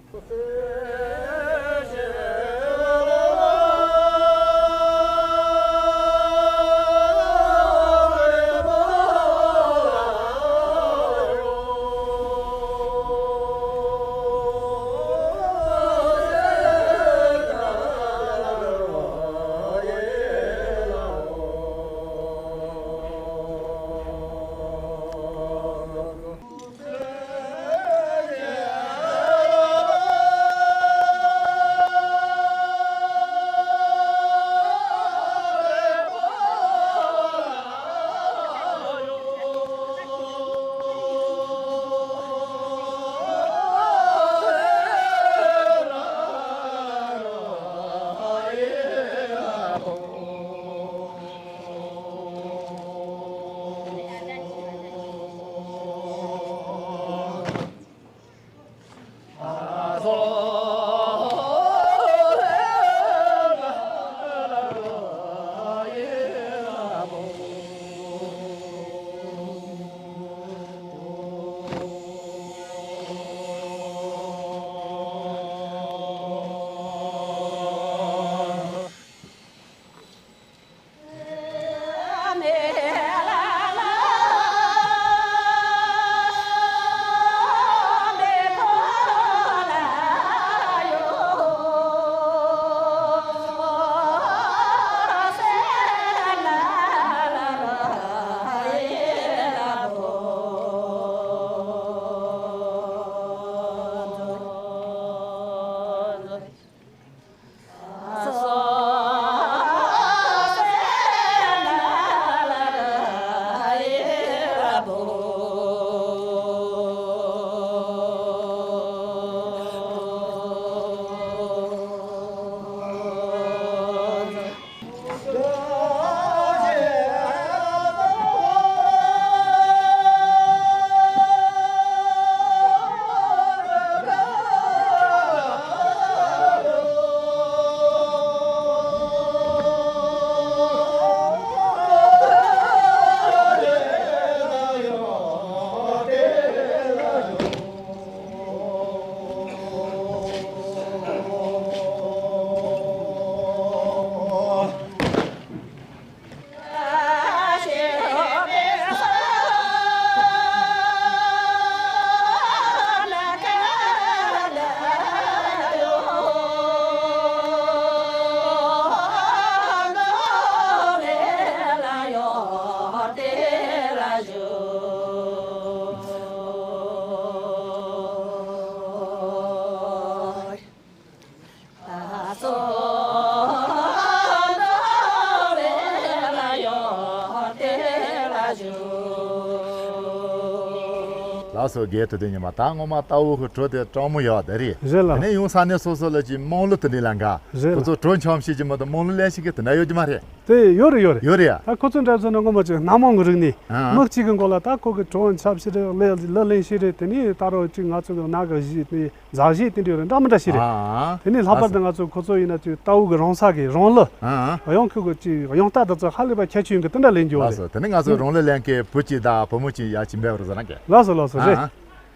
སོ་རྒས་དུ་དེ་ཉི་མ་ད་ངོ་མ་རྟ་བོ་གི་གྲོ་དེ་སྤྲང་མོ་ཡོད་དེ་རེད། རེད་ལ། དེ་ནས་ཡང་ས་གནས་སོ་སོ་ལ་ཅིག་དམངས་གླུ་དེ་འདྲ་ལ་འགའ། རེད་ལ། ཁོ་ཚོ་གྲོ་འཆམ་ཤེས་ཀྱི་མ་གཏོགས་དམངས་གླུ་ལེན་ཤེས་ཀྱི་དེ་འདྲ་ཡོད་ཀྱི་མ་རེད། དེ་ཡོད་རེད། ཡོད་རེད། ཡོད་རེད་ཡ། ད་ཁོ་ཚོ་འདྲ་བཟོ་ན་ངོ་མ་ཅིག་སྣ་མང་གི་རིག་གནས། ཨ། མི་གཅིག་གི་མགོ་ལ་ད་ཁོ་གི་གྲོ་འཆམ་ཤེས་རེད། གླུ་གླུ་ལེན་ཤེས་རེད། དེ་ནས་ད་རུང་ཅིག་ང་ཚོ་གི་ནང་གི་གཞས་དེ་མཛའ་གཞས་དེ་འདྲ་རེད་འདྲ་མི་འདྲ་ཤེས་རེད། ཨ། དེ་ནས་ལྷག་པར་དུ་ང་ཚོ་ཁོ་ཚོ་ཡིན་ན་ཅིག་རྟ་བོ་གི་རང་ས་གི་རང་གླུ། ཨ། གཡང་ཁུག་གི་ཅིག་གཡང་རྟ་དེ་ཚོ་ཧ་ལས་པ་ཁྱད་ཆོས་ཡིན་གི་དེ་འདྲ་ལེན་རྒྱུ་ལ། ལགས་སོ། དེ་ནས་ང་ཚོ་རང་གླུ་ལེན་མཁན་བུ་གཅིག་དང་བུ་མོ་གཅིག་ཡ་ཅིག་འབད་བར་བཟོ་ན་གི། ལགས་སོ་ལགས་སོ་རེད། ཨ།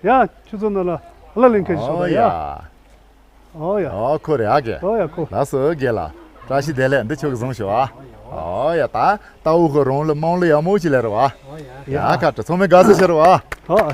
ཡ་ཁྱོད་ཚོ་ནང་ལ་གླུ་ལེན་མཁན་ཞིག་ཤོག་ད་ཡ། ཨོ་ཡ། ཨོ་ཡ། ཨོ་ཁོ་རེད་ཨ་གི། ཨོ་ཡ་ཁོ། ལགས་སོ་རྒན་ལགས། བཀྲ་ཤིས་བདེ་ལེགས། འདི་ཁྱོད་ཀྱིས་བཟུང་ཤོག་ཨ། ཨོ་ཡ། ད་རྟ་བོ་གི་རང་གླུ་དམངས་གླུ་ཡག་མོ་ཅིག་ལེན་རོགས་ཨ། ཡ་ཁ་བྲལ། ཚང་མས་དགའ་བསུ་ཞུ་རོགས་ཨ། ཨོ།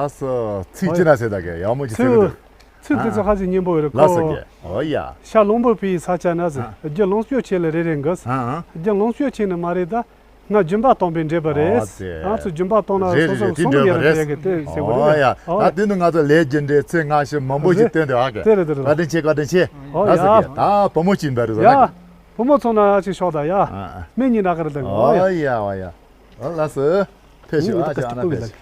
ལགས་སོ། ཚིག་ཅི་འདྲ་ཟེར་ད་གི་ཡག་མོ་ཅིག་ཟེར་གི་འདུག། ཚིག་དེ་ཚོ་ཧ་ཅང་སྙན་པོ་ཡོད་རེད་ལགས་སོ་ཁོ། གི། ཨོ་ཡ། ཤར་ལུང་པ་བུ་ཡི་ས་ཆ་ན་ཟེར། ཨ། རྒྱུ་ལོངས་སྤྱོད་ཆེ་ལ་རེ་རེ་འགོས། ཨ། ཨ། རྒྱུ་ལོངས་སྤྱོད་ཆེ་ནི་མ་རེད་ད། ང་རྒྱུན་པ་གཏོང་པའི་འདྲེས་པ་རེད། ཨོ་ཙེ། ང་ཚོ་རྒྱུན་པ་གཏོང་ན་རེད་སོ་སོ་རེད། དེ་སོང་འདྲེས་ཡ་པ་རེད། རེད་གི་དེ་ཟེར་བ་ཨོ་རེད། ཡ། ཨོ། ད་དེ་ནི་ང་ཚོ་ལས་རྒྱུ་འབྲས་ཚིག་སྔ་ཕྱི་མང་པོ་ཞིག་ཨ། བསྟན་འདུག་ཨ་གི། དེ་རེད་དེ་རེད། བཀའ་དྲིན་ཆེ། བཀའ་དྲིན་ཆེ། ཨོ་ཡ། ལགས་སོ་གི། ད་བུ་མོ་གཅིག་འབད་རུ་ཟ་ཡ། ན་གི། བུ་མོ་ཚོ་ན་ཅིག་ཤོག་ད་ཡ། ཨ། ཨ། སྨན་གཉིས་ན་ག་རེ་ལ་ཨོ་ཡ། ཨོ་ཡ། ཨོ་ཡ། ཨོ་ལགས་སོ། ཕེབས་ཤོག་ཨ་ཅག་ཨ་ན་ཕེབས་ཤོག་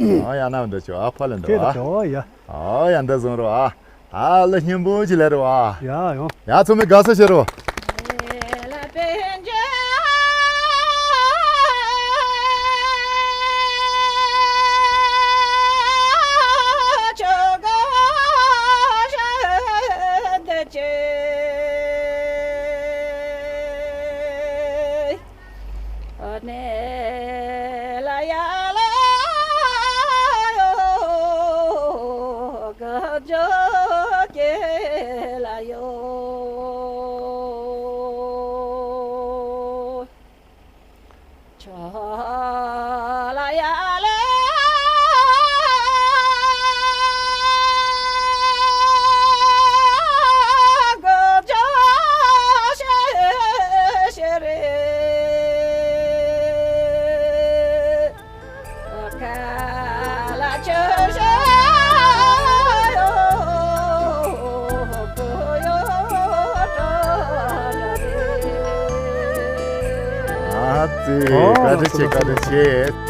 ཨ་ཡ་ན་འདི་ཆོ་ཨ་ཕ་ལ་འདི་ཨོ་ཡ། ཨོ་ཡ་འདི་བཟུང་རོགས་ཨ། ཨ་ལ་སྙིང་པོ་ཅི་ལེ་རོགས་ཨ། ཡ་ཡོང་། ཡ་ཚང་མས་དགའ་བསུ་ཞུ་རོགས། ཨ་ཙི། ཨོ་བཀའ་དྲིན་ཆེ། བཀའ་དྲིན་ཆེ།